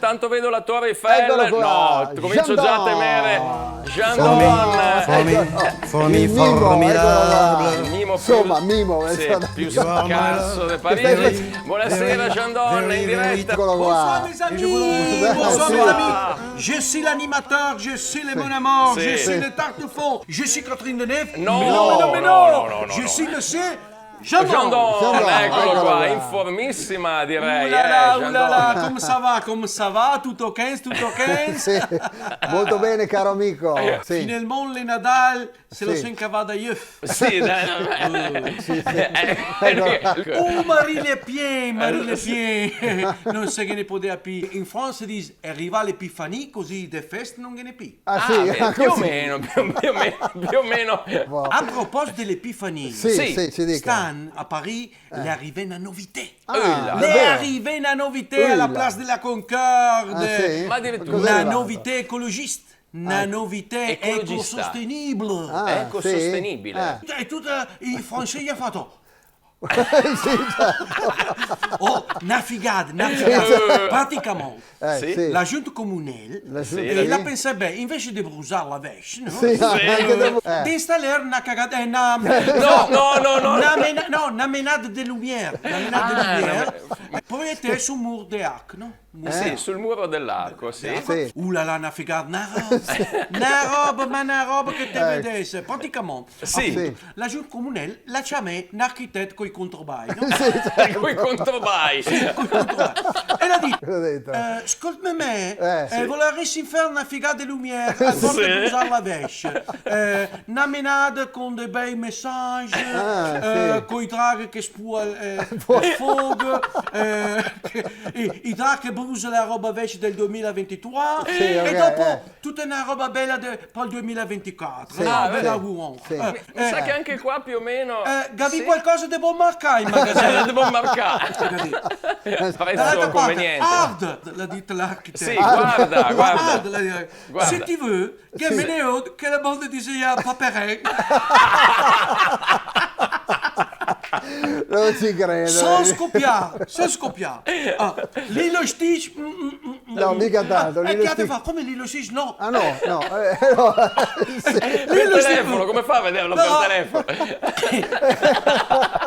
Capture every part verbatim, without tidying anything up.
Tanto vedo la Torre Eiffel. Eccolo qua. No, comincio già a temere. Jean Don. Jean Don. Formidable. Formidable. Il Mimo, eccolo qua. Il Mimo più, sì, più scarso di Parigi. Buonasera, Jean Don, in diretta. Eccolo qua. Bonsoir, mes amis. Bonsoir, mes amis. Je suis l'animateur, je suis le mon amour, je suis le Tartufon, je suis Catherine Deneuve. No, no, no, no, no. Je suis monsieur Jean Don. Jean Don, eccolo qua, in formissima, direi, eh, Jean Don. Ouh là là, ouh là là, comment ça va, comment ça va? Tuto ok, tuto ok? Sì, molto bene, caro amico. Sì. Finalment, le Nadal, se lo son cavà da ieu. Sì, dai, dai. Sì, sì. Eccolo. Oh, Marie Le Pen, Marie Le Pen. No se ghe ne podea pì. In Fransa i dis, è rivà l'Epifanie, cusì de feste no ghe n'è pì. Ah, sì, beh, più o meno, più, più o meno, più o meno. Wow. A proposto de l'Epifanie, sì, sì, sì, dica. St'an a Parigi l'è rivà na novità. Ah, l'è vera? L'è rivà na novità a la Place de la Concorde. Ah, sì? Ma addirittura. Cos'è? Na novità ecologista, na novità ecologista. Ecosostenibile. Ah, sì? Ecosostenibile. Eh. E tuti i francesi i ga fato: Sì, certo. Oh, na figata, na figata. Praticamente, eh, sì, la Junta Comunale, la Junta, sì, la pensà, beh, invese de brusar la vècia, no? Sì, anche dopo, eh. De installar na cagata, eh, na, no, no, no, no, na mena-, no, na menada de lumière, na menada de lumière, proietà sul mur de Arc, no? Sì, sul muro dell'Arco, sì. Sì. Uh là là, na figata, na roba, na roba, ma na roba che te vedese. Praticamente, sì, appunto, la Junta Comunale la ciamà n'architet coi controbai, no? Sì, sì. Coi controbai. Sì, coi controbai. E l'ha dito: "Eh, scolteme, eh, volarisi far na figata de lumière, a forsa de usar la vècia. Eh, na menada con dei bei messaggi, eh, coi draghi che spua, eh, el fogo, eh, che, i, i draghi che brusa la roba vècia del duemilaventitré, e dopo tuta na roba bela de, par el duemilaventiquatro, no? Bela, sì. Mi sa che anche qua più o meno, eh, gavì qualcosa de bon marcà in magazin?" De bon marcà. Capì? Prezzo conveniente. Da l'altra parte, "Arda", l'ha dito l'architet. Sì, guarda, guarda. "Arda", l'ha dito. Guarda. "Se ti veu, che me ne ho, che la banda dise ja paperen." Non ci credo. Sans copiar, sans copiar. Ah, Lilo Stitch, mm, mm, mm. No, mica tanto, eh, Lilo Stitch. Che te fa? Come Lilo Stitch? No. Ah, no, no, eh, no. Sì. Per telefono, come fa a vederlo per telefono?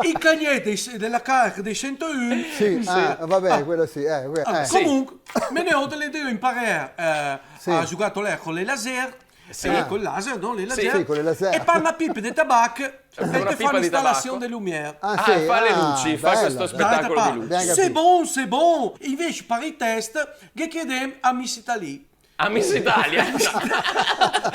I cagneti dei, della CARC dei centouno. Sì, ah, va bene, quello sì, eh, que-, eh. Comunque, me ne ho delle idee in pare, eh, sì, a giocare con le laser. Sì. E col laser, no? Le laser. Sì, con le laser. E par na pipa de tabac, e te fa l'instalasion de lumière. Ah, sì, fa le luci, fa questo spettacolo di luci. Bello, bello. C'est bon, c'est bon. Invese par i test, ghe chiedem a Miss Italie. A Miss Italia.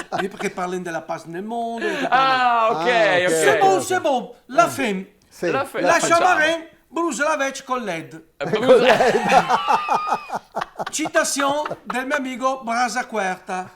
Parché parlem de la pace nel mondo. Ah, ok, ok. C'est bon, c'est bon. La fem. Sì. La fe-, la ciamarem Brusa la vecia col led. Eh, brusa- Citasion del mio amico Brasa Querta.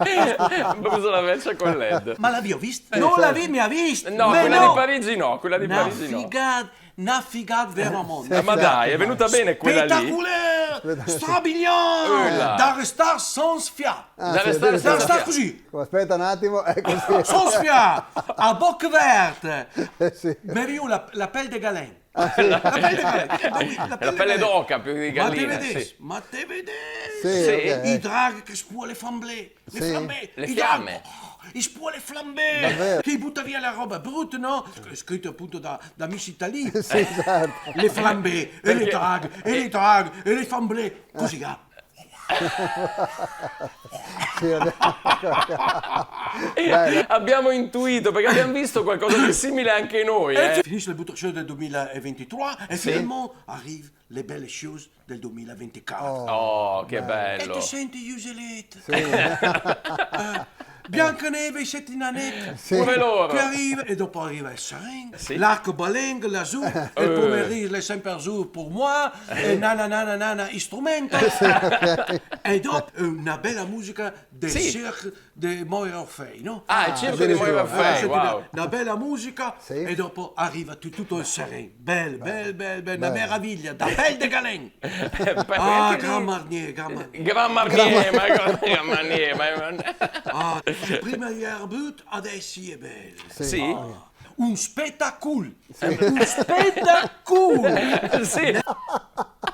Brusa la vecia col led. Ma l'avìo vista? Eh, certo. No l'avìo mia vista. No, quella di Parigi no, quella di Parigi no. Na figata, na figata veramente. Eh, ma dai, è venuta bene quella lì? Spetacolaire, strabiliante, da restar sans fià. Ah, sì, da restar cusì. Aspetta un attimo, ecco, sì. Sans fià, a boca verta. Eh, sì. M'è vegnù la, la pel de galen. Ah, sì. La pel de galen. Ma oui, la pel de galen. La pelle d'oca più che di gallina, sì. Ma te vedesi, ma te vedesi. Sì, ok. I draghi che spua le flambée. Le flambée. Le fiamme. I draghi, oh, i spua le flambée. Davvero? Che i buta via la roba bruta, no? Scrito appunto da, da Miss Italie. Sì, certo. Le flambée, e le draghe, e le draghe, e le flambée. Cusì, ah. Sì, abbiamo... Beh, abbiamo intuito, perché abbiamo visto qualcosa di simile anche noi, eh. Finise la butasion del duemilaventitré e finalment arive le bele cose del duemilaventiquatro. Oh, che bello. E te senti i uselet. Sì. Eh, Biancaneve e i sete nanet. Sì. Pure loro. Che ariva, e dopo ariva el Seren, sì, l'arcobalen, là su, e el pomerì, l'è sempre su pour moi, e nana, nana, nana, instrumento. Sì, ok. E dopo, eh, na bela musica del Cirque de Moira Orfei, no? Ah, el Cirque de Moira Orfei, wow. Eh, senti, na, na bela musica, sì, e dopo ariva tu-, tuto el Seren. Bel, bel, bel, bel, na meraviglia, da pel de galen. Ah, Grand Marnier, Grand Marnier. Grand Marnier, ma Grand Marnier, ma... Ah, prima i era brut, adeso i è bel. Sì. Sì. Ah, un spetacul. Sì. Un spetacul. Sì.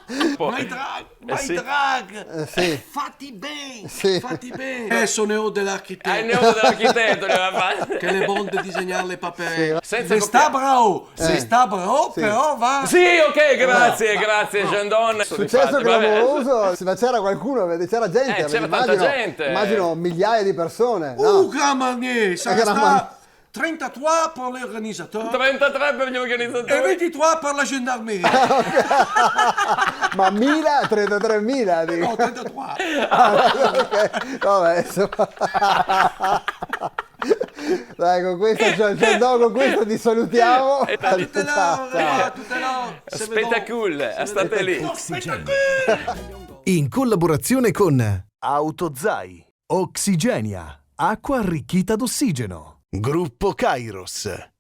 My drag, my drag. Eh, sì. Fati ben, Sì. Fati ben. Eh, son eu de l'arquitecto. Eh, no, l'arquitecto li va a fare. Che l'è bon de disegnar le papere. Sì. Senza Se sta copiare. Bravo, Eh. Se sta bravo, Sì. Però va. Sì, ok, grazie, grazie, Jean Don. Successo clamoroso, sì, ma c'era qualcuno, c'era gente, Eh, c'era immagino, tanta gente. Immagino migliaia di persone, no? Uh, gran manier, sarà Gran sta manier. Trentatré per l'organisator. Trentatré per gli E organizzatori. Ventitré per la gendarmeria. Ma mila, trentatremila, dico. No, trentatré. Ah, ok. Vabbè, insomma. Dai, con questo, Gian- Giandogo, con questo ti salutiamo. A tuta l'ora, a tuta l'ora. Spetacul, state lì. No, spetacul. In collaborazione con Autozai, Oxygenia, acqua arricchita d'ossigeno. Gruppo Kairos.